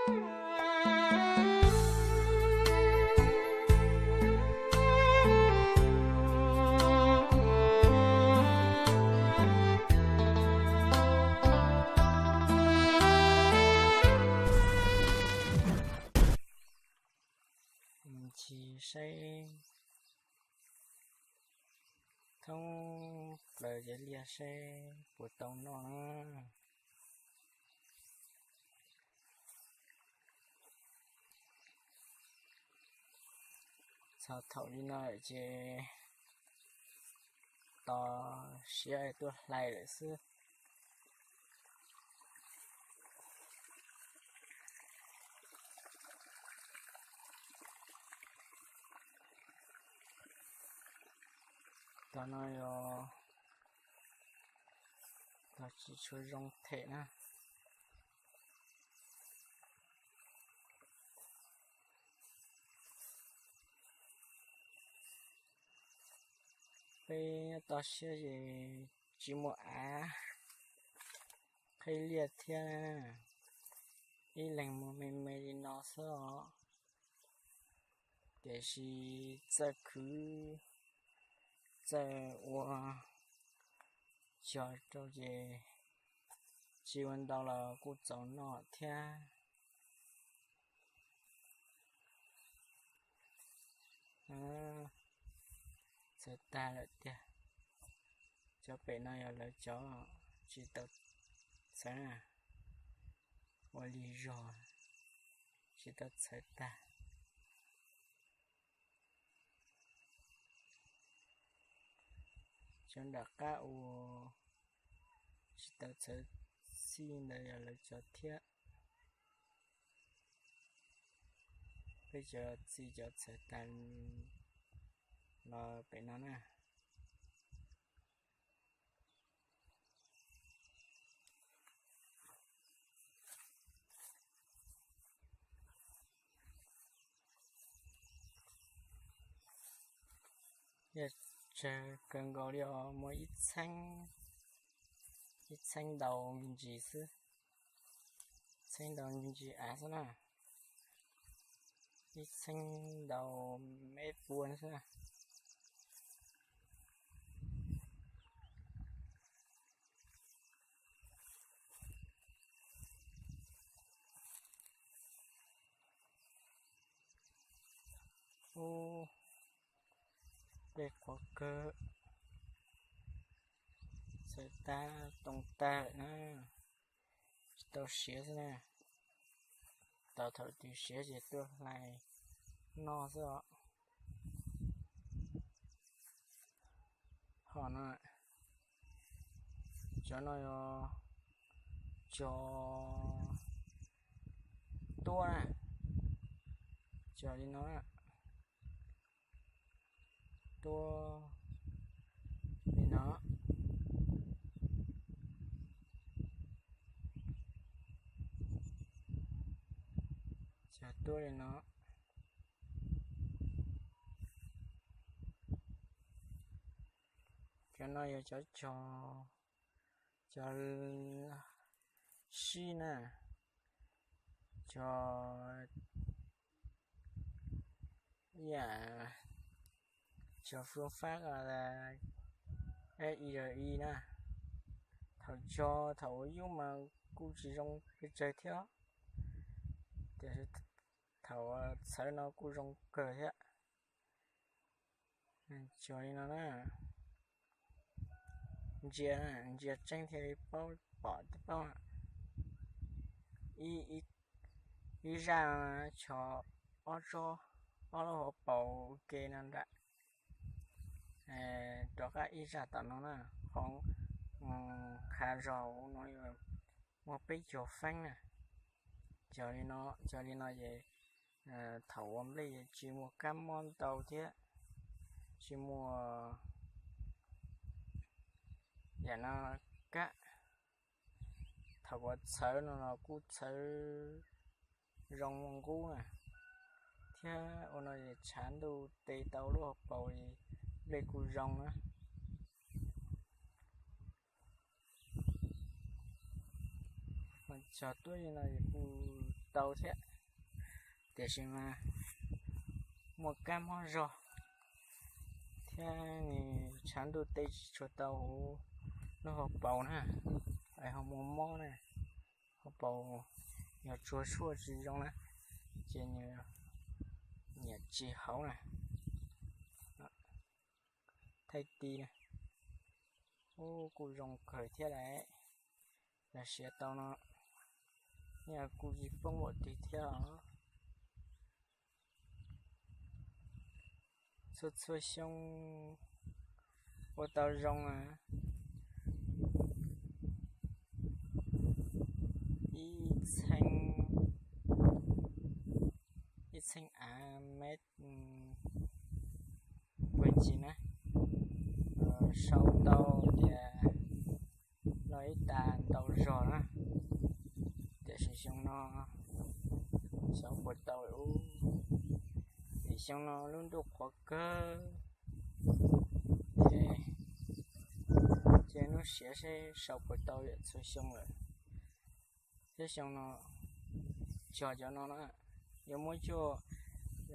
Mus ntsis saib thoob plaws cov liaj saib puas tau noj na. Txog thaum li no lawm ces tos siav tuaj hlais lawm xwb. Tog no yog tog tsis tshua zoo them na. Peb nyob toj siab ces tsis muaj av qhib liaj thiab, ib leeg mus me me li no xwb os. Tiam sis txawj khwv, txawj ua cog rau ces tsis ua ntau los kuj txaus noj thiab. Txhawv tag lawm tiag. Cov pem no yog lawv cov tsis tau txhawv na, ua li zog tsis tau txhawv tag. Cov nram qab uas tsis tau txhawv txij ntawd yog lawv cov thiab. Peb cov txij cov txhawv tag los pem no na. Yog tsawg kawg nkaus li os, muaj ib txheeb, ib txheeb ntau me ntsis xwb. Txheeb ntau me ntsis av xwb na. Ib txheeb ntau me pua xwb na. Ub, dej qhuav kawg, txhawv tag, too tag lawm na. Tsis tau siav xwb na. Tos thaum twg siav ces tuaj hlais noj xwb os. Ho no, cov no yog cog tuab na, cog li no, tuab li no, cog tuab li no. Cov no yog cov cog, cog sib na, cog, yam, cog fluas fab, i i na. Thaum cog thaum ua yub mas kuj tsis zoo pes tsawg thiab, tiam sis thaum txhawv no kuj zoo kawg thiab. Cog li no na, ntsia, ntsia tseeb thiaj li paub, pom thiaj paub. Ib zaj no cog ob tsob, ob lub hauv paus ua ke no nram. Rov qab ib zaj tom no na, qhov qha zog no muaj peb caug feeb na. Cog li no, cog li no ces thaum ua nplej tsis muaj kab mob ntau thiab, tsis muaj yam no kab. Thaum uas txhawv no los kuj txhawv zoo nqub na, thiab ua no es tshav ntuj te tau lub hauv paus es nplej kuj zoo na. Cog tuab li no es kuj tau thiab, tiam sis mas muaj kab mob zog thiab nws tshav ntuj tej tsis tshua tau huv lub hauv paus na, es ho muaj mob na, hauv paus yog tsuag tshuaj tsis zoo na, ces nws nyiam tsis hauv na, thaij ti na. Ub, kuj zoo kawg thiab lawm, yog siav tau no, yog kuj tsis poob npaum twg thiab os. Txhua txhua xyoo ua tau zoo a, ib txheeb, ib txheeb av mev puag ncig na, sau tau tias no ib tas ntau zog na, tiam sis xyoo no xyov puas tau ub, vim xyoo no lub ntuj qhuav kawg, ces hnub siav seb sau puas tau yam txhua xyoo lawm. Thiab xyoo no cog cov no na, yuav muab, yuav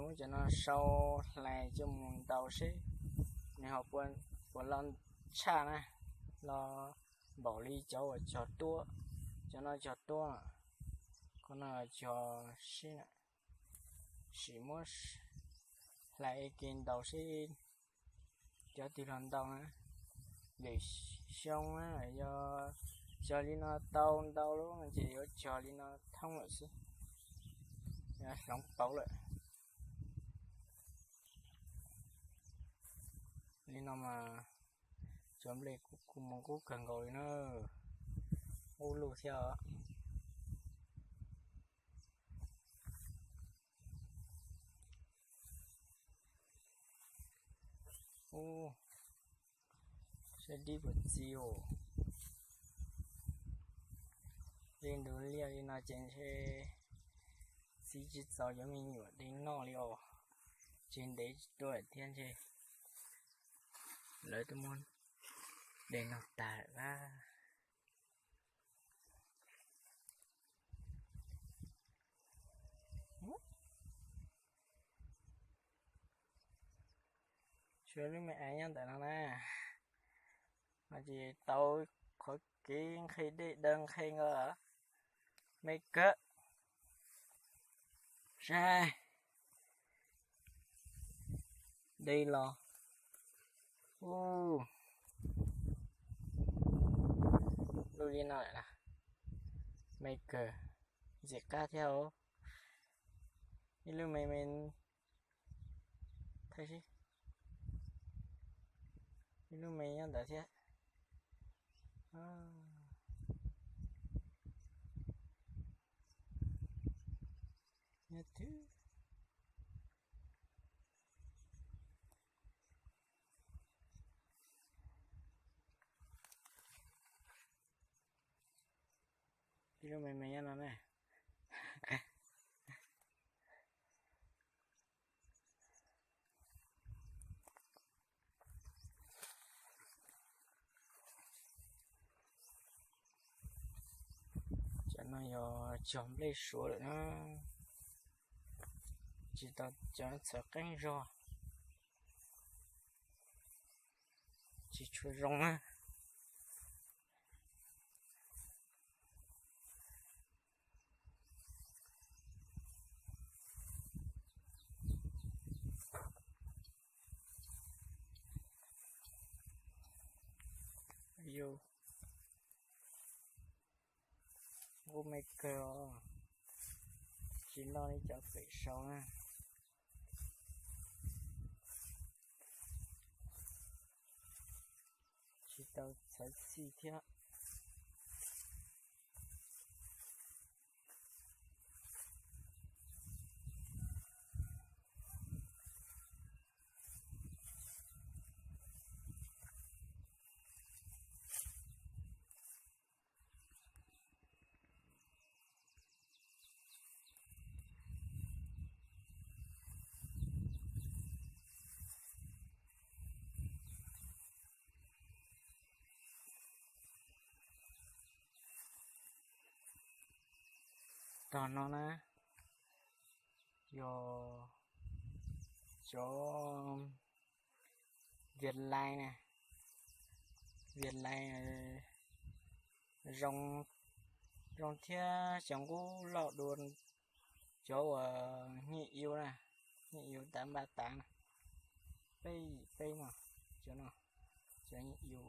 muab cov no sau hlais coj mus ntaus seb nws ho puas los tshaj na, los npaum li cov uas cog tuab, cov no cog tuab, qhov no cog sib na, sim muab hlais kev ntaus seb cov twg los ntau na. Lwm xyoo na yog cog li no tau ntau lub no ces yuav cog li no thoob lawm xwb, hloov pauv lawm. Li no mas cov nplej kuj mus kub kawg nkaus li na, ub luj thiab os. Ub, saib dib puas txi os. Li ntu liaj li no ces ntshe txi tsis txaus cov me nyuam de noj li os. Tsis ntev tsis tuaj thiab ntshe lawv twb muab de noj tag lawm. Tshuav lub me av nyob ntawm no na, no ces tau qhov kev nqhis dej daws nqhis nkaus, me kawg. Saib, de los, ub, lub li no lawm na, me kawg, ntxim qab thiab os. Ib lub me me, ib lub me nyob ntawd thiab. Nyob twg? Ib lub me me nyob no na. Cov no yog cog nplej suav lawm na, tsis tau cov txhawv qeeb zog, tsis tshua zoo na. Yus nqus me kawg os, tsis loj li cov pem saud na. Tsis tau txhawv txhij thiab. Tog no na, yog cov Vias Lais na, Vias Lais zoo, zoo thiab cov nqub loj dua cov uas nyiaj iu na, nyiaj iu tav npaj tav na, peb yim peb no, cov no, cov nyiaj iu,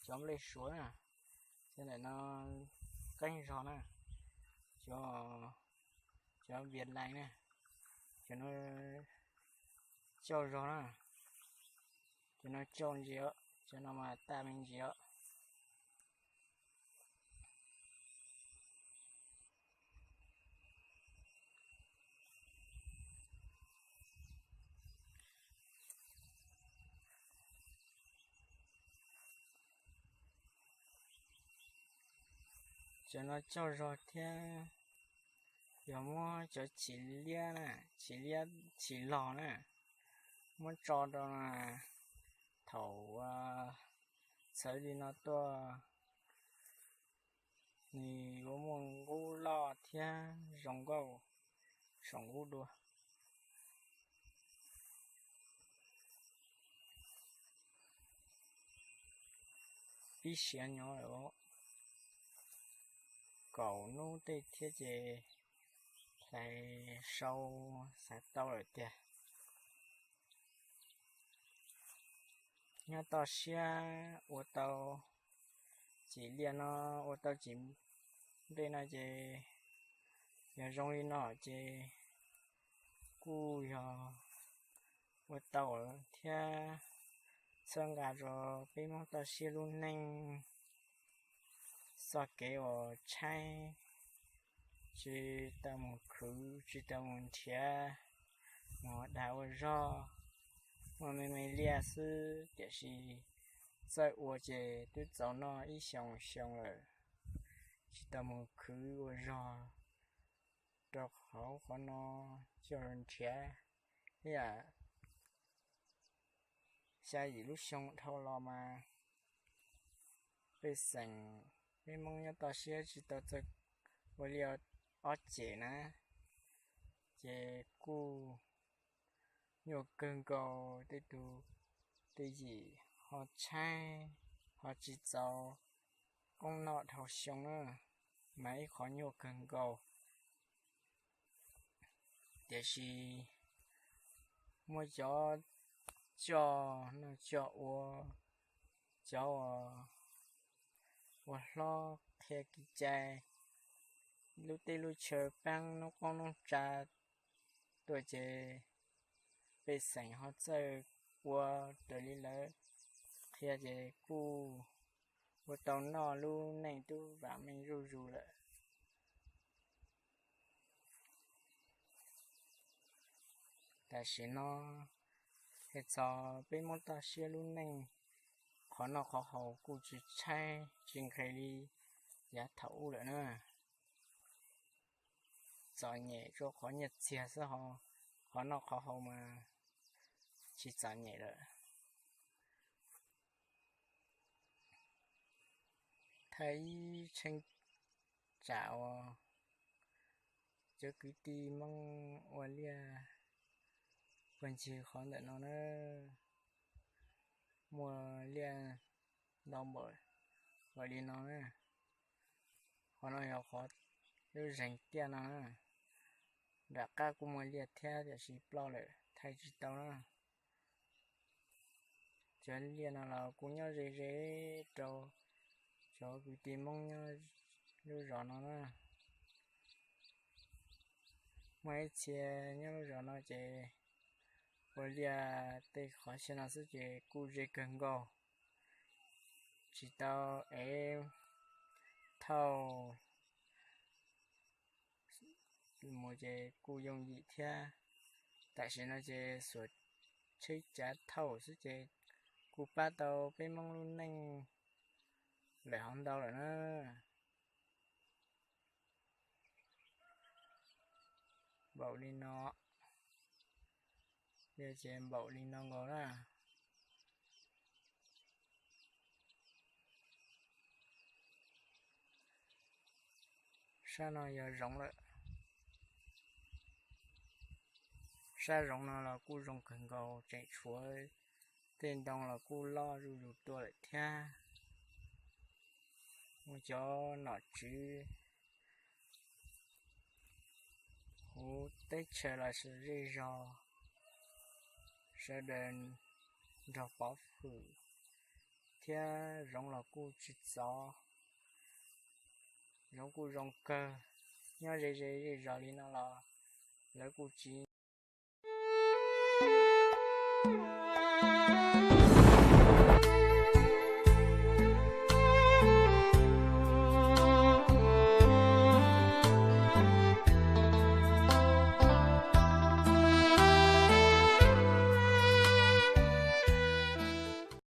cov nplej suav na, cov ntawm no qeeb zog na, cov, cov Vias Lais na, cov no cauj zog na, cov no cauj ntsis os, cov no mas taj me ntsis os. Cov no cauj zog thiab. Yog muab cov chim liab na, chim liab chim log na, muab tso rau na, thaum txhawv li no tuaj, nws yuav muaj nqub loj thiab zoo nkauj saum nqub dua. Pib siav nyob lawm, kaum hnub tej thiab ces hlais sau xav tau lawm tiag. Nyob toj siab ua tau chim liaj no, ua tau chim nplej no ces yog zoo li no ces kuj yog ua tau thiab txhawb nqa rau peb Hmoob toj siab lub neej txoj kev uas tshaib, tsis tau mus khwv, tsis tau mus nrhiav, mus ua dag ua zog, muaj me me liaj xwb, tiam sis txawj ua ces twb txaus noj ib xyoos xyoo lawm, tsis tau mus khwv ua zog rau hauv qhov no coj nrhiav ib yam xya yim lub xyoo dhau los mas pej xeem peb Hmoob nyob toj siab tsis tau txawj ua liaj ob ceg na, ces kuj nyuaj kawg nkaus, tej tus tej yim ho tshaib, ho tsis txaus qoob noj dhau xyoo na, mas ib qhov nyuaj kawg nkaus. Tiam sis muaj cov coj noj coj ua, cov ua hlob qhia kev cai, lub teb lub chaw paab noob qoob noob tsa tuaj ces pej xeem ho txawj ua raws li lawv qhia ces kuj ua tau noj lub neej tub vam meej zuj zus lawm. Tam sim no hais txog peb Hmoob toj siab lub neej, qhov noj qhov haus kuj tsis tshaib tsis nqhis li yav thaum ub lawm na. Txom nyem tsuas qhov nyiaj txiag xwb ho, qhov noj qhov haus mas tsis txom nyem lawm. Thaij ib tsheej tsam uas cov kwv tij Hmoob ua liaj puag ncig qhov ntawm no na, muaj liaj ntau npaum li no na. Qhov no yog qhov lub zeeg tiaj no na. Nram qab kuj muaj liaj thiab tiam sis ploj lawm thaij tsis tau na. Cov liaj no los kuj nyob ze ze rau cov kwv tij Hmoob nyob lub zos no na. Muaj ib txhia nyob lub zos no ces ua liaj tej qhov xyoo no xwb ces kuj ze kawg nkaus, tsis tau ev thauj mus ces kuj yooj yim thiab. Tam sim no ces xuas tsheb cav thauj xwb ces kuj pab tau peb Hmoob lub neej lawm hov ntau lawm na. Npaum li no, liaj ces npaum li no nkaus na. Sab no yog zoov lawm. Sab zoov no los kuj zoo kawg nkaus, tseem tshuav tej ntoo los kuj loj zuj zus tuaj lawm thiab. Muaj cov nom tswv huv teb chaws los zej zog, sawv daws nrog pov hwm thiab. Zoov los kuj tsis txov, zoov kuj zoo kawg. Nyob ze ze zej zos li no los lawv kuj tsis